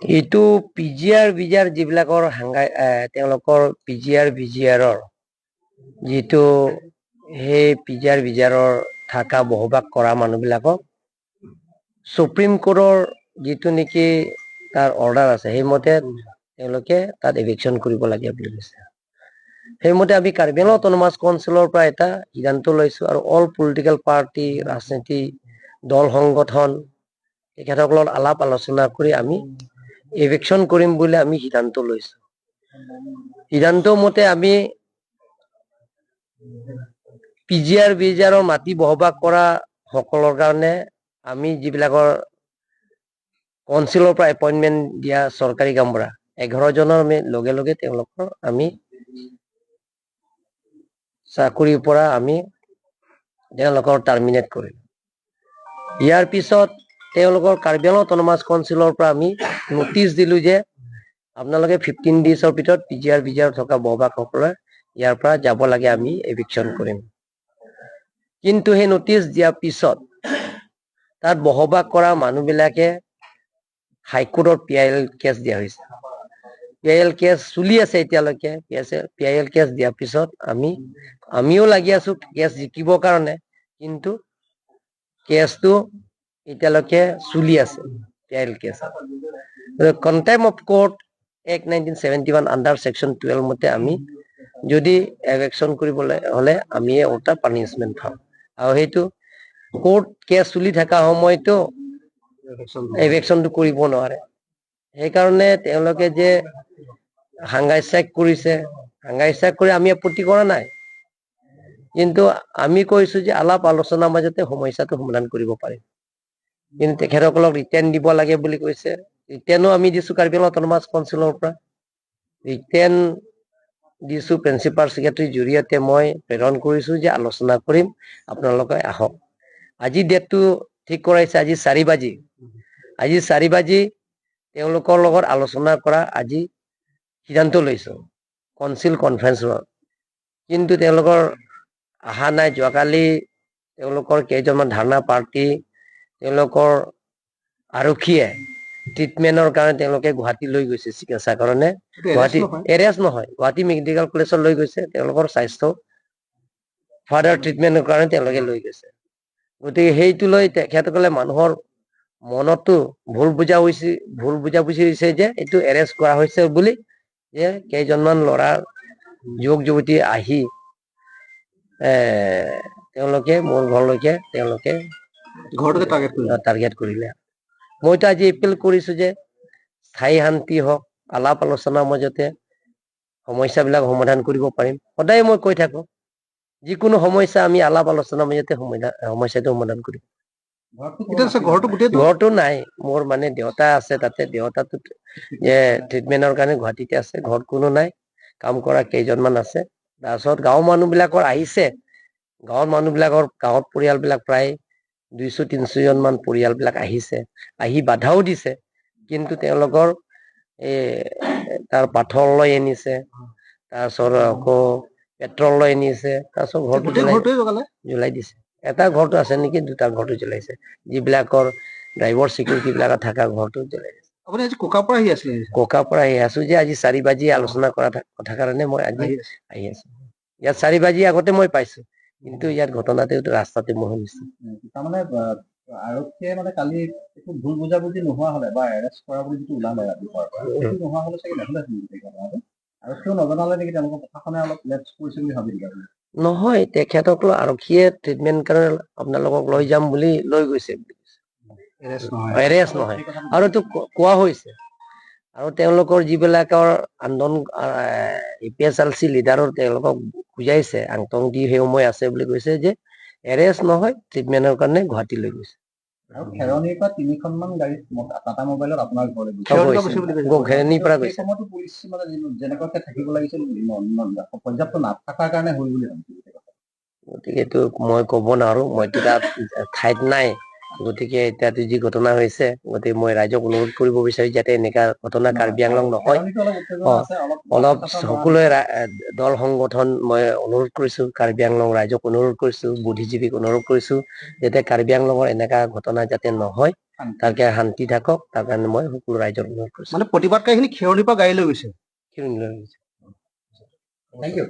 এইটো PGR BGR যিবিলাকৰ হাংগাই, তেওঁলোকৰ পিজিআৰ বিজিআৰৰ যিটো সেই পিজিআৰ বিজিআৰৰ থকা বসবাস কৰা মানুহবিলাকক সুপ্ৰিম কোৰ্টৰ যিটো নেকি তাৰ অৰ্ডাৰ আছে, সেইমতে তেওঁলোকে তাত এভিকশ্যন কৰিব লাগে বুলি কৈছে। সেইমতে আমি কাৰ্বি আংলং অট'নমাছ কাউন্সিলৰ পৰা এটা সিদ্ধান্ত লৈছোঁ আৰু অল পলিটিকেল পাৰ্টি, ৰাজনীতি দল সংগঠন, তেখেতসকলৰ আলাপ আলোচনা কৰি আমি এভিকশ্যন কৰিম বুলি আমি সিদ্ধান্ত লৈছোঁ। সিদ্ধান্ত মতে আমি পিজিআৰ বিজিআৰৰ মাটি বসবাস কৰা সকলৰ কাৰণে আমি যিবিলাকৰ কাউন্সিলৰ পৰা এপইণ্টমেণ্ট দিয়া চৰকাৰী গাঁওবুঢ়া 11 জনৰ আমি লগে লগে তেওঁলোকৰ আমি চাকৰিৰ পৰা আমি তেওঁলোকৰ টাৰ্মিনেট কৰিম। ইয়াৰ পিছত তেওঁলোকৰ কাৰ্বি আংলং অট'নমাছ কাউন্সিলৰ পৰা আমি নটিচ দিলোঁ যে আপোনালোকে 15 ডেইজৰ ভিতৰত পিজিআৰ বিজিআৰ থকা বসবাসসকলে ইয়াৰ পৰা যাব লাগে, আমি এভিকশ্যন কৰিম। কিন্তু সেই নটিচ দিয়াৰ পিছত তাত বসবাস কৰা মানুহবিলাকে হাইকোৰ্টত পিআইএল কেছ দিয়া হৈছে। পিআইএল কেছ চলি আছে এতিয়ালৈকে। পিআইএল কেছ দিয়াৰ পিছত আমিও লাগি আছো কেছ জিকিবৰ কাৰণে, কিন্তু কেছটো এতিয়ালৈকে চলি আছে PIL case. Contempt of Court Act 1971 under section 12 মতে আমি যদি এভিকশ্যন কৰিবলৈ হ'লে আমি ওলোটা পানিছমেণ্ট পাম আৰু সেইটো কোৰ্ট কেছ চলি থকা সময়তো এভিকশ্যনটো কৰিব নোৱাৰে। সেইকাৰণে তেওঁলোকে যে হাংগাৰ ষ্ট্ৰাইক কৰিছে, হাংগাৰ ষ্ট্ৰাইক কৰি আমি আপত্তি কৰা নাই, কিন্তু আমি কৈছো যে আলাপ আলোচনাৰ মাজতে সমস্যাটো সমাধান কৰিব পাৰিম। কিন্তু তেখেতসকলক ৰিটাৰ্ণ দিব লাগে বুলি কৈছে। ৰিটাৰ্ণো আমি দিছো। কাৰ্বি আংলং অট'নমাছ কাউন্সিলৰ পৰা ৰিটাৰ্ণ দিছো। প্ৰিন্সিপাল ছেক্ৰেটাৰীৰ জৰিয়তে মই প্ৰেৰণ কৰিছো যে আলোচনা কৰিম, আপোনালোকে আহক। আজি ডেটটো ঠিক কৰাইছে। আজি 4 বাজি তেওঁলোকৰ লগত আলোচনা কৰা আজি সিদ্ধান্ত লৈছো কনচিল কনফাৰেন্সত, কিন্তু তেওঁলোকৰ অহা নাই। যোৱাকালি তেওঁলোকৰ কেইজনমান ধাৰণা পাৰ্টি, তেওঁলোকৰ আৰক্ষীয়ে ট্ৰিটমেণ্টৰ কাৰণে তেওঁলোকে গুৱাহাটী লৈ গৈছে, চিকিৎসাৰ কাৰণে গুৱাহাটী। এৰেষ্ট নহয়, গুৱাহাটী মেডিকেল কলেজত লৈ গৈছে। তেওঁলোকৰ স্বাস্থ্য ফাৰ্ডাৰ ট্ৰিটমেণ্টৰ কাৰণে তেওঁলোকে লৈ গৈছে। গতিকে সেইটো লৈ তেখেতসকলে মানুহৰ মনতো ভুল বুজা হৈছে, ভুল বুজাবুজি হৈছে যে এইটো এৰেষ্ট কৰা হৈছে বুলি, যে কেইজনমান ল'ৰা যুৱক যুৱতী আহি তেওঁলোকে মোৰ ঘৰলৈকে তেওঁলোকে ঘৰটোকে টাৰ্গেট কৰিলে। টাৰ্গেট কৰিলে। মইতো আজি এপিল কৰিছো যে স্থায়ী শান্তি হওক, আলাপ আলোচনাৰ মাজতে সমস্যাবিলাক সমাধান কৰিব পাৰিম। সদায় মই কৈ থাকো, যিকোনো সমস্যা আমি আলাপ আলোচনাৰ মাজতে সমস্যাটো সমাধান কৰিম। এতিয়া আছে ঘৰটো গোটেই? ঘৰটো নাই মোৰ, মানে দেউতা আছে তাতে। দেউতাটো যে ট্ৰিটমেণ্টৰ কাৰণে গুৱাহাটীতে আছে। ঘৰত কোনো নাই, কাম কৰা কেইজনমান আছে। তাৰপিছত গাঁৱৰ মানুহবিলাকৰ আহিছে। গাঁৱৰ মানুহবিলাকৰ, গাঁৱত পৰিয়ালবিলাক প্ৰায় 200-300 জনমান পৰিয়ালবিলাক আহিছে, আহি বাধাও দিছে। কিন্তু তেওঁলোকৰ এই তাৰ পাথৰ লৈ আনিছে, তাৰপিছত আকৌ পেট্ৰল লৈ আনিছে, তাৰপিছত ঘৰটো গোটেই জ্বলাই ঘৰটোৱে জ্বলালে? জ্বলাই দিছে। এটা ঘৰটো আছে নেকি, দুটা ঘৰটো জ্বলাইছে। যিবিলাকৰ ড্ৰাইভাৰ চিকিউৰিটি বিলাকৰ থকা ঘৰটো জ্বলাই দিছে। আপুনি আজি কোকাৰ পৰা আহি আছিলে? কোকাৰ পৰা আহি আছো যে আজি 4 বাজি আলোচনা কৰা কথা কাৰণে মই আজি আহি আছে। আহি আছো। ইয়াত 4 বাজি আগতে মই পাইছো, কিন্তু ইয়াত ঘটনাটো ৰাস্তাতে মই শুনিছো। তাৰমানে আৰক্ষীয়ে মানে কালি একো ভুল বুজাবুজি নোহোৱা হলে বা এৰেষ্ট কৰা বুলি যিটো ওলালে ৰাতিপুৱাৰ পৰা, সেইটো নোহোৱা হলে চাগে নহ'লেহেঁতেন গোটেই ঘটনাটো। আৰক্ষীয়েও নজনালে নেকি? তেওঁলোকৰ প্ৰশাসনে অলপ লেপছ কৰিছে বুলি ভাবি নেকি আপুনি? নহয়, তেখেতক আৰক্ষীয়ে ট্ৰিটমেণ্ট কাৰণে আপোনালোকক লৈ যাম বুলি লৈ গৈছে। এৰেষ্ট নহয়। এৰেষ্ট নহয়। আৰু এইটো কোৱা হৈছে আৰু তেওঁলোকৰ যিবিলাকৰ আন্দোলন এপিএছএলচি লিডাৰৰ, তেওঁলোকক বুজাইছে, আংটং দি সেই সময় আছে বুলি কৈছে যে এৰেষ্ট নহয়, ট্ৰিটমেণ্টৰ কাৰণে গুৱাহাটী লৈ গৈছে। আৰু খেৰণিৰ পৰা তিনিখনমান গাড়ী টাটা মোবাইলত আপোনাৰ ঘৰলৈ গৈছে। খেৰণিৰ পৰা গৈছে বুলি কৈছে। খেৰণিৰ পৰা সেই গৈছে। সময়তো পুলিচ মানে যেনেকুৱাকে থাকিব লাগিছিল, পৰ্যাপ্ত নাথাকাৰ কাৰণে হ'ল বুলি ভাবিছো গোটেই কথাটো। গতিকে এইটো মই ক'ব নোৱাৰো, মইতো তাত ঠাইত নাই। গতিকে এতিয়া যি ঘটনা হৈছে, গতিকে মই ৰাইজক অনুৰোধ কৰিব বিচাৰিছো যাতে এনেকা ঘটনা কাৰ্বি আংলং নহয়। তেওঁলোকে অলপ উত্তেজনা আছে, অলপ অলপ মাথা চাথা সকলোৱে দল সংগঠন মই অনুৰোধ কৰিছো, কাৰ্বি আংলং ৰাইজক অনুৰোধ কৰিছো, বুদ্ধিজীৱীক অনুৰোধ কৰিছো যাতে কাৰ্বি আংলঙৰ এনেকা ঘটনা যাতে নহয়, তাৰকে শান্তি থাকক, তাৰ কাৰণে মই সকলো ৰাইজক অনুৰোধ কৰিছো। মানে প্ৰতিবাদকাৰীখিনি খেৰণিৰ পৰা গাড়ী লৈ গৈছে। খিৰণি লৈ গৈছে। Thank U.